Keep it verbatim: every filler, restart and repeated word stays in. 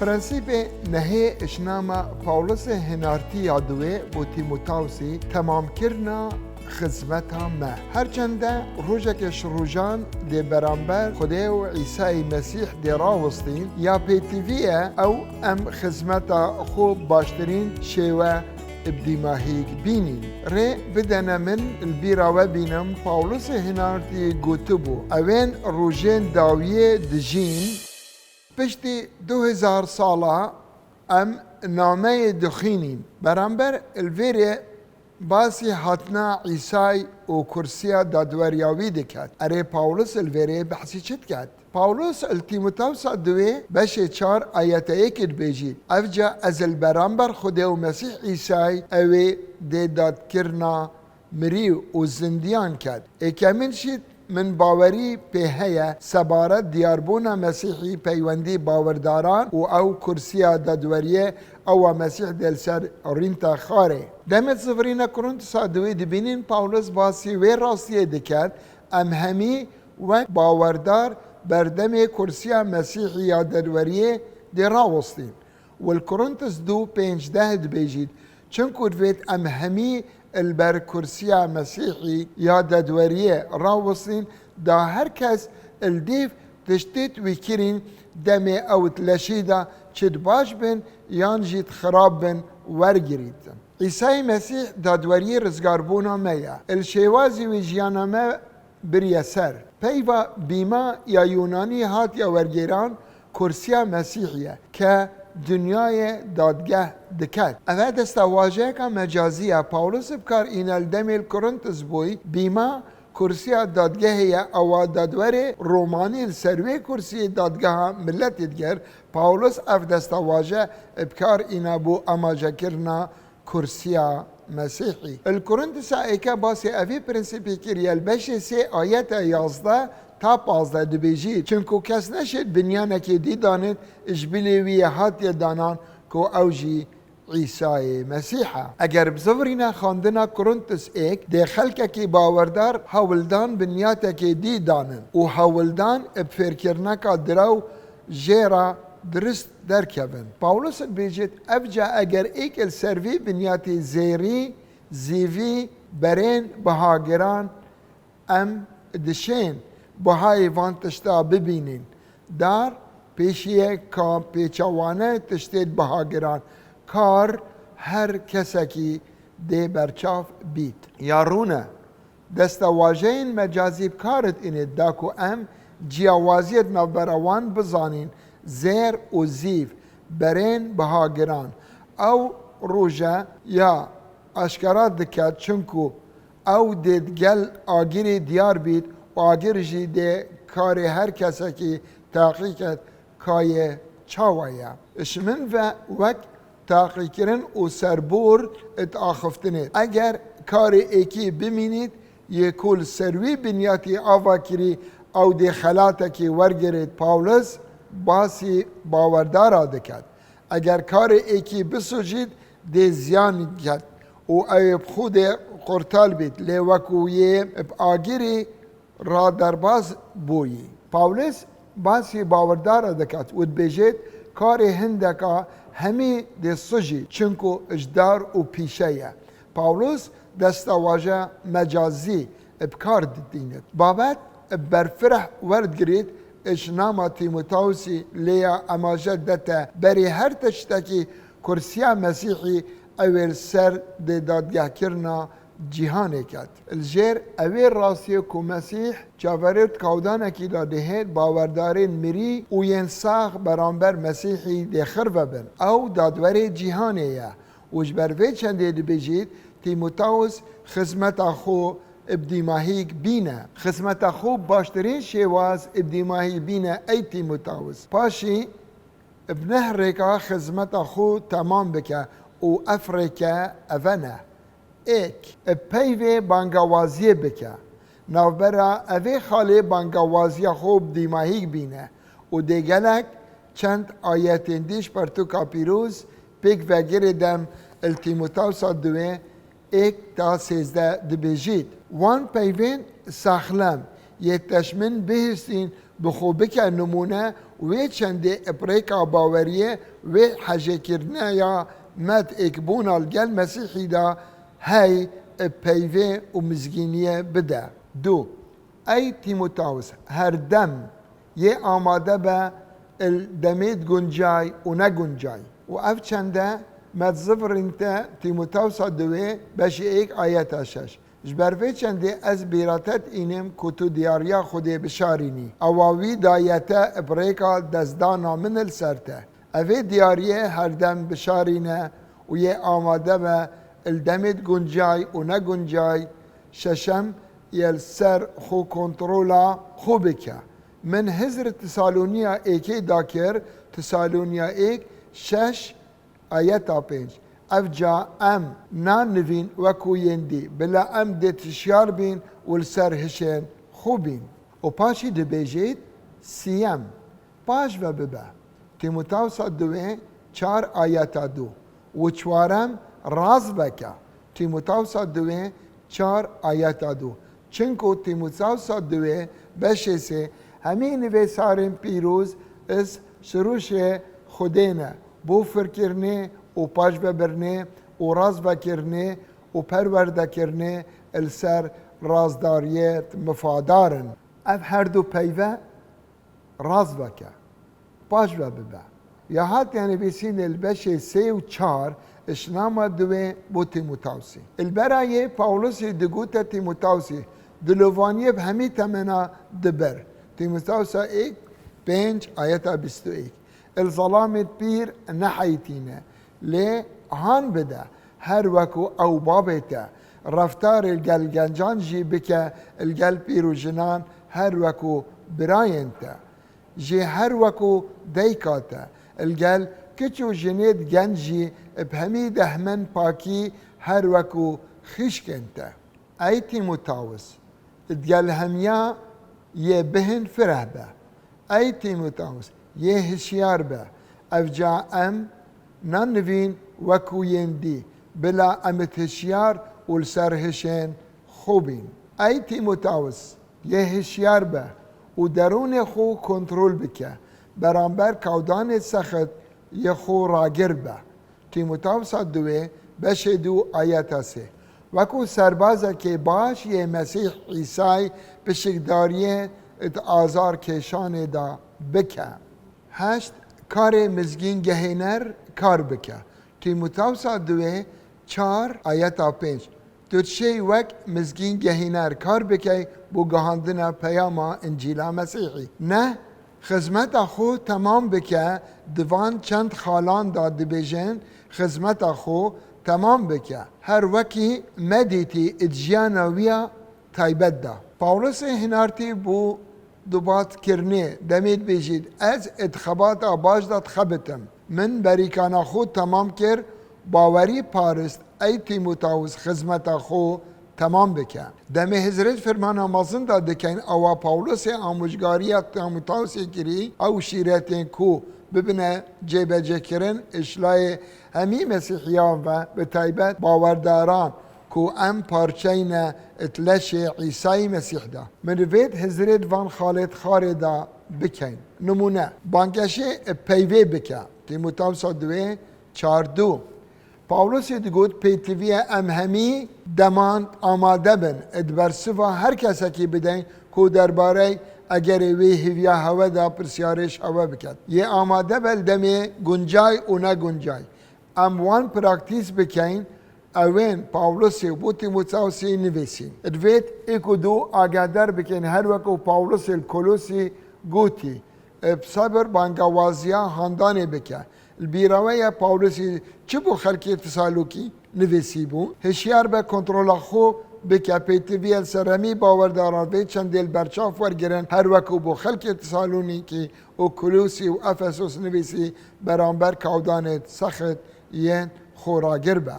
Prensîpê nehê ji nama Pawlusê hinartî ya diwê bo Tîmotawsî temamkirina xizmeta me. Herçende rojekê ji rojan dê beramber Xwedê û Îsayî Mesîh dê rawestîn ya pêtivî ye, ew em xizmeta xwe bi baştirîn şêwe bi dîmahîk bînîn. Rê bidene min li bîra we bînim, Pawlusê hinartî gotibû, ewên rojên dawiyê dijîn. Piştî du hezar sala em nameyê dixwînîn. Beramber li vêrê basî hatina Îsay û kursiya dadweriya wî diket. Erê, Pawlus li vêrê behsî çi diket? Pawlus li Tîmotawsa duwê beşê çar ayete yekê dibêjî, Evca ez li beramber Xwedê û Mesîh Îsay ew ê dê dadkirina mirî û zindiyan ket. Êkemîn jî min bawerî pê heye sebaret diyarbûna Mesîhî peywendî bawerdaran û ew kursiya dadweriyê ewa Mesîh dê li ser rînta xarê. Demê zivirîna Korintusa duwê dibînin Pawlus basî wê rastiyê diket, em hemî wek bawerdar berdemê kursiya Mesîhî ya dadweriyê dê rawestîn. Û li Korintus du pêncdeh dibêjît, Çimku divêt em hemî li ber kursiya Mesîhî ya dadweriyê rawestîn, da her kes li dîv tiştêt wî kirîn, demê ew di leşî de çi di baş bin yan jî di xirab bin wergirîtin. Îsayî Mesîh dadweriyê rizgarbûna me ye. Li şêwazî wî jiyana me biriye ser. Peyva bîma ya Yûnanî hatiye wergêran kursiya Mesîhî ye ke dinyayê dadgeh diket. Ev destewajeyeka mecazî ye. Pawlus bi kar îne li demê li Korintus bûyî, bîma kursiya dadgehê ye, ewa dadwerê Romanî li ser wê kursiyê dadgeha miletê diger. Pawlus ev destewaje bi kar îne bo amajekirina kursiya Mesîhî. Li Korintusa êke basê evî prensîpî kiriye, li beşê sê ayete yazdeh ta pazdeh dibêjî, Çimku kes neşêt binyanekê dî danit, ji bilê wî yê hatiye danan ku ew jî Îsayê Mesîh e. Eger bizivirîne xwendina Korintus êk, dê xelkekî bawerdar hewldan binyatekê dî danin û hewldan bi fêrkirineka direw jê re dirist derkevin. Pawlus dibêjit, Evca eger êk li ser vî binyatî zêrî, zîvî, berên, bihagiran, em dişên bihayê van tişta bibînin. Dar pêşiyê ka pêçawane tiştê bihagiran, kar her kesekî dê berçav bît. Ya rûne, destewajeyên mecazî bi kar dînê da ku em ciyawaziyê di navbera wan bizanîn, zêr û zîv, berên bihagiran. Ew roje ya aşkera diket, çimku ew dê digel agirê diyar bît û agir jî dê karê her kesekî teqî ket, ka yê çawa ye. Ji min ve wek taqîkirin û serbor diaxiftinê. Eger karê êkî bimînît, yê ku li ser wî binyatî ava kirî, ew dê xelatekî wergirêt. Pawlus basî bawerdara diket. Eger karê êkî bisûcît, dê ziyan ket û ew ê bi xwe dê qurtal bît. Lê wekû yê bi agirî ra derbas bûyî. Pawlus basî bawerdara diket û dibêjêt, karê hindeka hemî dê sijî, çimku ji dar û pîşe ye. Pawlus destewaje mecazî bi kar didînit. Babet bi berfireh werdigirît, ji nama Tîmotawsî lê ya emaje dete berê her tiştekî kursiya Mesîhî ew ê li ser dê dadgehkirina cîhanê ket. Li jêr ewê rastiyê ku Mesîh çaverê di kawdanekî de dihêt, bawerdarên mirî û yên sax beramber Mesîhî dê xirve bin. Ew dadwerê cîhanê ye û ji ber vê çendê dibêjît, Tîmotawus xizmeta xwe bi dîmahîk bîne. Xizmeta xwe bi baştirîn şêwaz bi dîmahîk bîne ey Tîmotawus. Paşî bi neh rêka xizmeta xwe temam bike û ev rêke eve ne. Êk, bi peyvê bangawaziyê bike. Navbera evê xalê bangawaziya xwe bi dîmahîk bîne û dê gelek çend ayetên dî ji pertûka pîroz pêk vegirê dem li Tîmotawsa duwê êk ta sêzdeh dibêjît. Wan peyvên saxlem yê teşmin bihîstîn bi xwe bike nimûne Wê çendê bi rêka baweriyê wê hejêkirina ya me di êkbûna li gel Mesîhî de hey bi peyvê û mizgîniyê bide. Du, ey Tîmotawis, her dem yê amade be li demê di guncay û ne guncay. Û ev çende me dizivirînte Tîmotawisa duwê beşê êk ayeta şeş. Ji ber vê çendê ez bîra te diînim ku tu diyariya Xwedê bişarînî. Ewa wî daye te bi rêka destdana min li ser te. Evê diyariyê her dem bişarîne û yê amade be li demê di guncay û ne guncay. Şeşem, yê li ser xwe kontrola xwe bike. Min hizr Tesaloniya êkê da kir, Tesaloniya êk şeş, ayeta pênc. Evca em nanivîn wekû yên dî, bila em dê hişyar bîn û li ser hişên xwe bîn. Û paşî dibêjit, siyem, paş ve bibe. Tîmotawsa duwê çar ayeta du. Û çwarem, rast veke. Tîmotawsa duwê çar ayeta du. Çinku Tîmotawsa duwê beşê sê hemî nivêsarên pîroz iz şirûşê Xwedê ne, bo firkirinê û paşvebirinê û razvekirinê û perwerdekirinê li ser razdariyê mifadar in. Ev her du peyve rast veke, paş ve bibe. Ya hatiye nivîsînê li beşê sê û çar, ji nama duwê bo Tîmotawsî. Li bera yê Pawlosî digote Tîmotawsî, dilovaniyê bi hemî temena dibir. Tîmotawsa êk, pênc, ayeta bîst û êk. Li zelamê pîr neheytîne, lê han bide, her wekû ew babê te, reftarê li gel gencan jî bike, li gel pîr û jinan her wekû birayên te. Jê her wekû dayika te, li gel kiç û jinê di genc jî bi hemî dehmin pakî her wekû xîşkên te. Ey Tîmotawis, di gel hemiya yê bihin fireh be. Ey Tîmotawis, yê hişyar be. Evca em nanivîn wekû yên dî, bila em id hişyar û li ser hişên xwe bîn. Ey Tîmotawis, yê hişyar be û derûnê xwe kontrol bike, beramber kawdanê sexit yê xwe ragir be. Tîmotawsa duwê, beşê du, ayeta sê. Wekû serbazekê baş yê Mesîh Îsay pişikdariyê di azar kêşanê de bike. Heşt, karê mizgîn gehîner kar bike. Tîmotawsa duwê çar, ayeta pênc. Tu dişêy wek mizgîn gehîner kar bikey bo gihandina peyama Încîla Mesîhî. Neh, xizmeta xwe temam bike, di van çend xalan de dibêjin, xizmeta xwe temam bike. Her wekî me dîtî di jiyana wî ya taybet de. Pawlosê hinartî bo dubatkirinê demê dibêjît, ez di xebata baş de dixebitim. Min berîkana xwe temam kir, bawerî parist, ey Tîmotawis xizmeta xwe temam bike. Demê hizrêt firmana mezin de dikeyn, ewa Pawlosê amûjgariya Tîmotawsê kirî, ew şîretên ku bibine cêbecêkirin, ji layê hemî Mesîhiyan ve, bi taybet bawerdaran, ku em parçeyne di leşê Îsayî Mesîh de. Min divêt hizrê di van xalê di xarê de bikeyn. Nimûne, bangehişê peyvê bike. Tîmotawsa duwê çar du. Pawlosê digot, pêtivî ye em hemî deman amade bin, di bersiva her kesekî bideyn ku derbarey egerê wê hêviya hewe de pirsyarê ji hewe biket. Yê amade be li demê guncay û ne guncay. Em wan praktîs bikeyn, ewên Pawlosê û bo Tîmotawsê nivîsîn. Divêt êk û du agahdar bikeyn, her wek ku Pawlosê li Kolosî gotî, bi sebir bangewaziya handanê bike. Li bîra we ye Pawlosî çi bo xelkê Tesalûkî nivîsîbû? Hişyar be, kontrola xwe bike, pêtivî ye li ser hemî bawerdaran vê çendê li berçav wergirin, her wek ku bo xelkê Tesalûnîkî û Kolosî û Efesos nivîsî, beramber kawdanê sexit yên xwe ragir be.